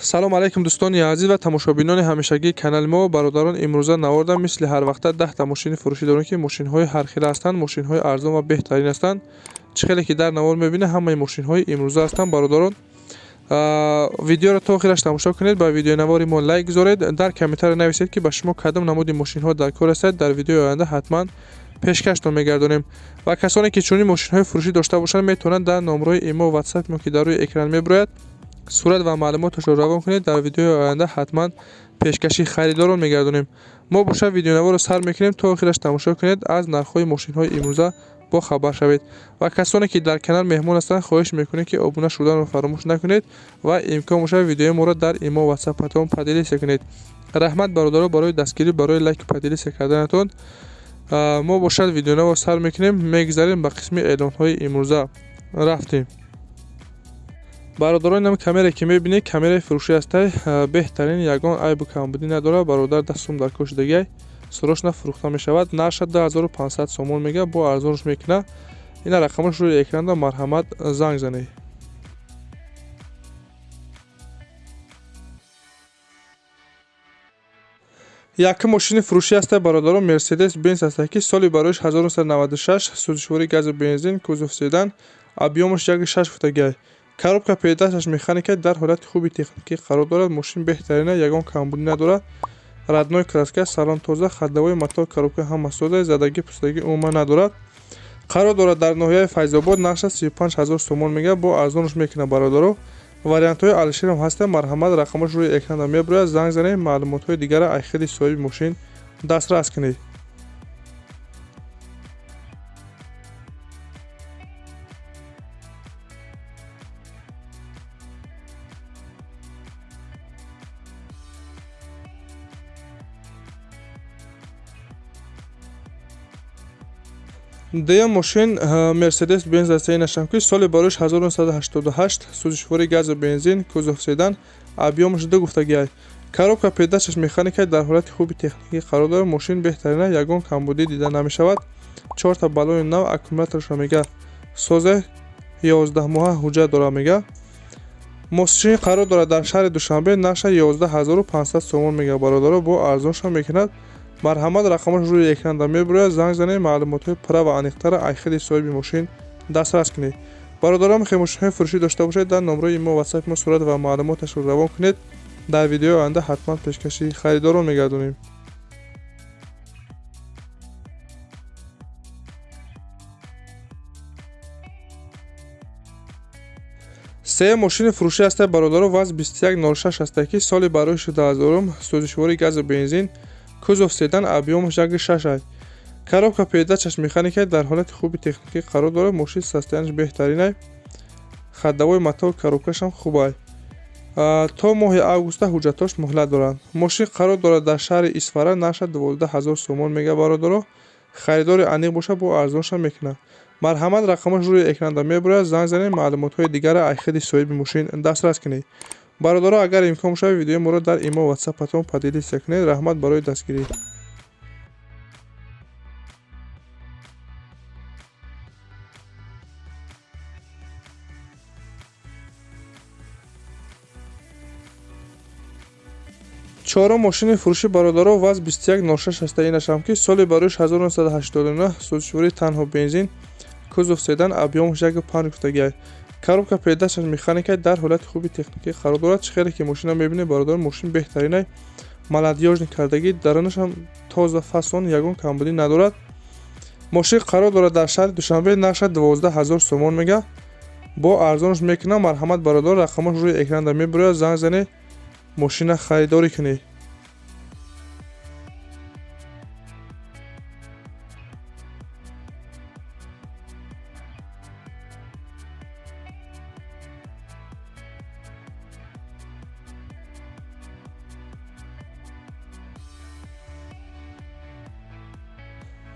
Салом алайкум, дӯстони азиз ва тамошобинони ҳамешагии канали мо. Бародарон, имрӯза наворда мисли ҳар вақта 10-та мошини фурӯшӣ дорем, ки мошинҳои ҳархела ҳастанд, мошинҳои арзон ва беҳтарин ҳастанд. Чӣ хеле ки дар навор мебинед, ҳамаи мошинҳои имрӯза ҳастанд. Бародарон, видеоро то охираш тамошо кунед, ба видеонавори мо лайк гузоред, дар комментария нависед, ки ба шумо кадом намуди мошинҳо дар кор ҳастад. Дар видеои оянда ҳатман пешкаштон мегардонем. Ва касоне ки чунин мошинҳои фурӯшӣ дошта бошанд, метавонанд дар номрои имо, ватсап мо, ки дар рӯи экран мебирояд, сурат ва маълумоташро равон кунед. Дар видеои оянда ҳатман пешкаши харидорон мегардонем. Мо бошад, видеонаворро сар мекунем, то охираш тамошо кунед, аз нархҳои мошинҳои имрӯза бохабар шавед. Ва касоне ки дар канал меҳмон ҳастанд, хоҳиш мекунем, ки обуна шуданро фаромӯш накунед ва имкон бошад, видеои моро дар имо, ватсапатон поделиться кунед. Раҳмат, бародаро, барои дастгирӣ, барои лайк, поделиться карданатон. Мо бошад, видеонаворро сар мекунем, мегузарем ба қисми эълонҳои имрӯза. Рафтем, бародарон. Инам камере ки мебинед, камераи фурӯшӣ ҳастай, беҳтарин, ягон айбу камбудӣ надорад. Бародар дастум дар кор шудагиай, срочно фурӯхта мешавад. Нарша 2500 сомон мега, бо арзонш мекуна. Ина рақамаш рӯи экранда, марҳамат, занг занед. Якум мошини фурӯшӣ ҳастай, бародарон, Мерседес Бенз ҳастай, ки соли бароиш 1996, сӯзишвории газу бензин, кузов седан, объём аш 1,6 футагиай, коробка передач аш механика, дар ҳолати хуби техникӣ қарор дорад. Мошин беҳтарина, ягон камбудӣ надорад, родной краска, салон тоза, ходовой, мотор, коробка ҳама соза, задагӣ, пусидагӣ умуман надорад. Қарор дорад дар ноҳияи Файзобод. Нарша 35 000 сомон мега, бо арзонш мекунад. Бародаро, вариантҳои алишерам ҳастанд, марҳамат, рақамаш рӯи экранда мебирояд, занг занед, маълумотҳои дигара аз худи соҳиби мошин дастрас кунед. Дуюм мошин Мерседес Бенз аст, инашам ки соли бароиш 1988, сӯзишвории газу бензин, кузов седан, объём аш ду гуфтагиай, коробка передач аш механика, дар ҳолати хуби техникӣ қарор дорад. Мошин беҳтарина, ягон камбудӣ дида намешавад, чорта баллони нав, аккумуляторашро мега созе, 11 моҳа ҳуҷҷат дорад мега. Мошин қарор дорад дар шаҳри Душанбе. Нарша 11 500 сомон мега. Бародаро, бо арзоншам мекунад. Марҳамат, рақамаш рӯи экранда мебирояд, занг занед, маълумотҳои пурра ва аниқтара аз худи соҳиби мошин дастрас кунед. Бародарон, хе мошинҳои фурӯшӣ дошта бошед, дар номрои мо, ватсапи мо сурат ва маълумоташро равон кунед. Дар видеои оянда ҳатман пешкаши харидорон мегардонем. Сеюм мошини фурӯшӣ ҳастай, бародаро, ВАЗ 2106 ҳастай, ки соли барои 2000-ум, сӯзишвории газу бензин, кузов седан, объём аш 1,6 ай, коробка передач аш механика, дар ҳолати хуби техникӣ қарор дорад. Мошин состояние ш беҳтаринай, ходовой, мотор, коробка шам хубай, то моҳи августа ҳуҷҷатҳош муҳлат доранд. Мошин қарор дорад дар шаҳри Исфара. Нарша 12 000 сомон мега. Бародаро, харидори аниқ бошад, бо арзоншам мекунад. Марҳамат, рақамаш рӯи экранда мебирояд, занг занед, маълумотҳои дигара аз худи соҳиби мошин дастрас кунед. Бародаро, агар имкон бошад, видеои моро дар имо, ватсапатон поделиться кунед. Раҳмат барои дастгирӣ. Чорум мошини фурӯшӣ, бародаро, ВАЗ 2106 ҳаста, инашам ки соли бароиш 1989, сӯзишвории танҳо бензин, кузов седан, объём аш 1,5 гуфтагиай, коробка передач аш механика, дар ҳолати хуби техникӣ қарор дорад. Чӣ хеле ки мошина мебинед, бародаро, мошин беҳтаринай, молодёжный кардагӣ, дарунашам тоза, фасон, ягон камбудӣ надорад. Мошин қарор дорад дар шаҳри Душанбе. Нарша 12 000 сомон мега, бо арзонш мекунам. Марҳамат, бародар, рақамаш рӯи экранда мебирояд, занг занед, мошина харидорӣ кунед.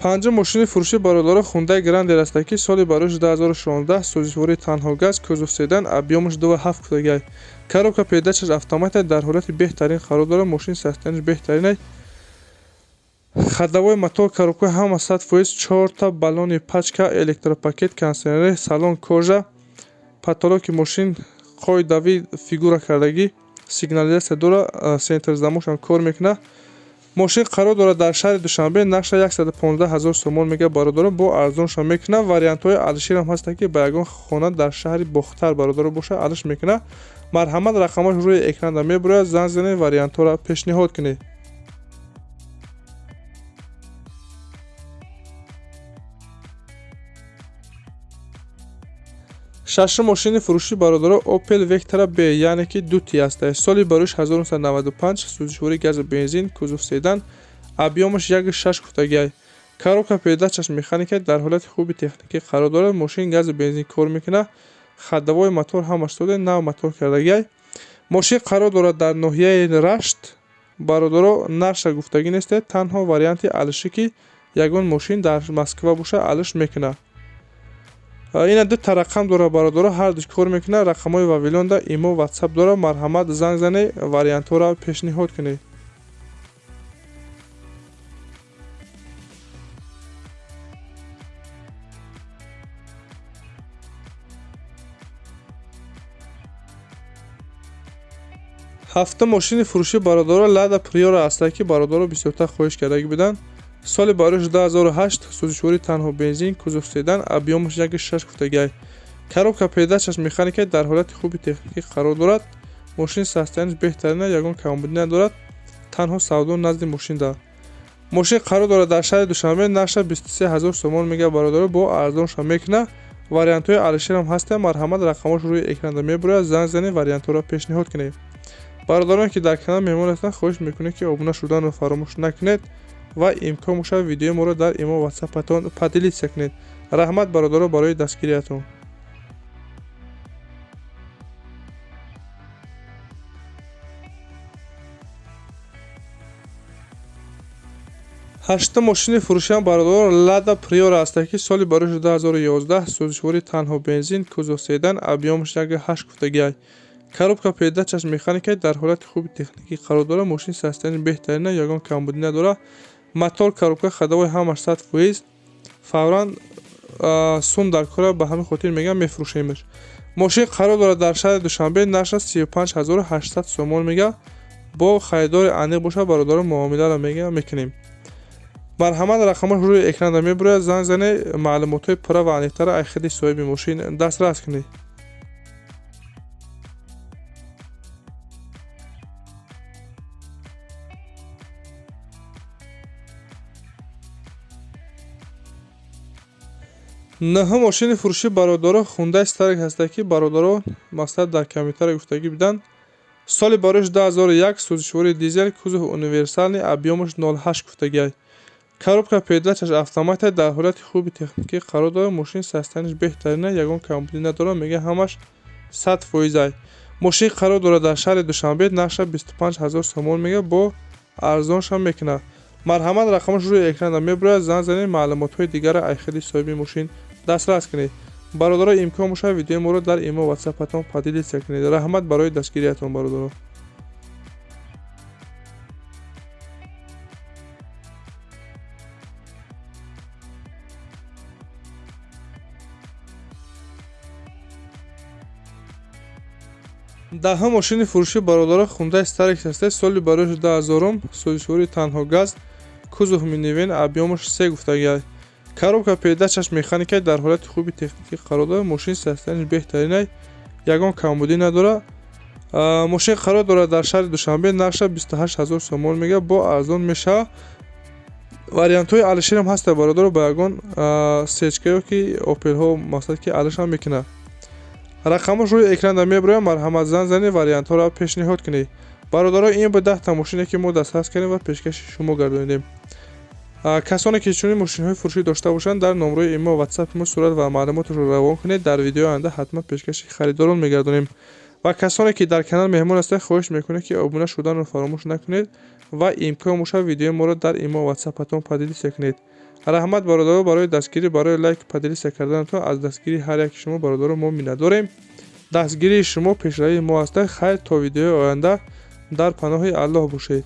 Панҷум мошини фурӯшӣ, бародаро, Хундай Грандер аст, ки соли бароиш 2016, сӯзишвории танҳо газ, кузов седан, объём аш 2,7 кудагиай, коробка передач аш автомата, дар ҳолати беҳтарин қарор дорад. Мошин состояние ш беҳтаринай, ходовой, мотор, коробка ҳама 100%, чорта баллони пачка, электропакет, кондиционер, салон кожа, потолок и мошин қоидавӣ фигура кардагӣ. Сигнализация дора, центр замокшам кор мекунад. Мошин қарор дорад дар шаҳри Душанбе, нархша 115 ҳазор сомон мега бародаро, бо арзоншам мекунад. Вариантҳои алиширам ҳастанд, ки ба ягон хона дар шаҳри Бохтар бародаро боша, алиш мекунад. Марҳамат, рақамаш рӯи экранда мебурояд, занг занед, вариантҳоро пешниҳод кунед. Шашум мошини фурӯшӣ бародаро Opel Vectra B, яъне ки дути аст. Соли бароиш 1995, сӯзишвории газу бензин, кузов седан, объёмаш 1,6 гуфтагиай. Коробка передачаш механика, дар ҳолати хуби техникӣ қарор дорад. Мошин газу бензин кор мекунад. Ходовой мотор ҳамаш соде, нав мотор кардагиай. Мошин қарор дорад дар ноҳияи Рашт. Бародаро, нархша гуфтагӣ нест, танҳо варианти алишӣ, ки ягон мошин дар Москва боша, алиш мекунад. Ина дута рақам дора бародаро, ҳардуш кор мекунад. Рақамҳои Вавилонда имо, ватсап дора. Марҳамат, занг занед, вариантҳоро пешниҳод кунед. Ҳафтум мошини фурӯшӣ бародаро Лада Приора аст, ки бародаро бисёртар хоҳиш кардагӣ буданд. Соли бароиш 2008, сӯзишвории танҳо бензин, кузов седан, объёмаш 1,6 гуфтагиай. Коробка передачаш механика, дар ҳолати хуби техникӣ қарор дорад. Мошин состоянияш беҳтарина, ягон камбудӣ надорад, танҳо савдо назди мошинда. Мошин қарор дорад дар шаҳри Душанбе, нархша 23 ҳазор сомон мега бародаро, бо арзонша мекунад. Вариантҳои алиширам ҳастанд, марҳамат, рақамҳош рӯи экранда мебурояд, занг занед, вариантҳоро пешниҳод кунед. Бародарон, ки дар канал меҳмон ҳастанд, хоҳиш мекунем, ки обуна шуданро фаромӯш накунед ва имкон бошад, видеои моро дар имо, ватсапатон поделиться кунед. Раҳмат бародаро барои дастгириятон. Ҳаштум мошини фурӯшиам бародаро Лада Приора аст, ки соли бароиш 2011, сӯзишвории танҳо бензин, кузов седан, объёмаш 1,8 гуфтагиай. Коробка передачаш механика, дар ҳолати хуби техникӣ қарор дорад. Мошин состоянияш беҳтарина, ягон камбудӣ надорад. Мотор, коробка, ходовой ҳамаш 100%. Фавран сум дар кора, ба ҳамин хотир мегӯям мефурӯшемаш. Мошин қарор дорад дар шаҳри Душанбе, нархаш 35 800 сомон мега. Бо харидори аниқ бошад бародаро, муомиларо мега мекунем. Марҳамат, рақамҳош рӯи экранда мебурояд, занг занед, маълумотҳои пурра ва аниқтара аз худи соҳиби мошин дастрас кунед. Нӯҳум мошини фурӯшӣ бародаро Хундай Старик ҳаста, ки бародаро мақсад дар комментария гуфтагӣ буданд. Соли бароиш 2001, сӯзишвории дизел, кузов универсальный, объёмаш 0,8 гуфтагиай. Коробка передачаш автомата, дар ҳолати хуби техникӣ қарор дорад. Мошин состоянияш беҳтарина, ягон камбудӣ надорад, мега ҳамаш 100%ай. Мошин қарор дорад дар шаҳри Душанбе, нархша 25 ҳазор сомон мега, бо арзоншам мекунад. Марҳамат, рақамаш рӯи экранда мебурояд, занг занед, маълумотҳои дигарро аз худи соҳиби мошин дастрас кунед. Бародаро, имкон бошад, видеои моро дар имо, ватсапатон поделиться кунед. Раҳмат барои дастгириятон, бародаро. Даҳум мошини фурӯшӣ бародаро Хундай Старик аст, соли бароиш 2000-ум, сӯзишвории танҳо газ, кузов минивэн, объёмаш 3 гуфтагиай. Коробка передачаш механика, дар ҳолати хуби техникӣ қарор дорад. Мошин состоянияш беҳтаринай, ягон камбудӣ надорад. Мошин қарор дорад дар шаҳри Душанбе, нархша 28 ҳазор сомон мега, бо арзон мешавад. Вариантҳои алиширам ҳастанд бародаро, ба ягон сечка ё ки Опелҳо мақсад ки алишам мекунад. Рақамҳош рӯи экранда мебурояд, марҳамат, занг занед, вариантҳоро пешниҳод кунед. Бародаро, ин буд 10та мошине, ки мо дастрас кардем ва пешкаши шумо гардонидем. Касоне ки чунин мошинҳои фурӯшӣ дошта бошанд, дар номрои имо, ватсапи мо сурат ва маълумоташро равон кунед, дар видеои оянда ҳатман пешкаши харидорон мегардонем. Ва касоне ки дар канал меҳмон ҳастанд, хоҳиш мекунем, ки обуна шуданро фаромӯш накунед ва имкон бошад, видеои моро дар имо, ватсапатон поделиться кунед. Раҳмат бародаро барои дастгирӣ, барои лайк, поделиться карданатон. Аз дастгирии ҳар яки шумо бародаро мо миннатдорем. Дастгирии шумо пешравии мо аст. Хайр, то видеои оянда дар паноҳи Аллоҳ бошед.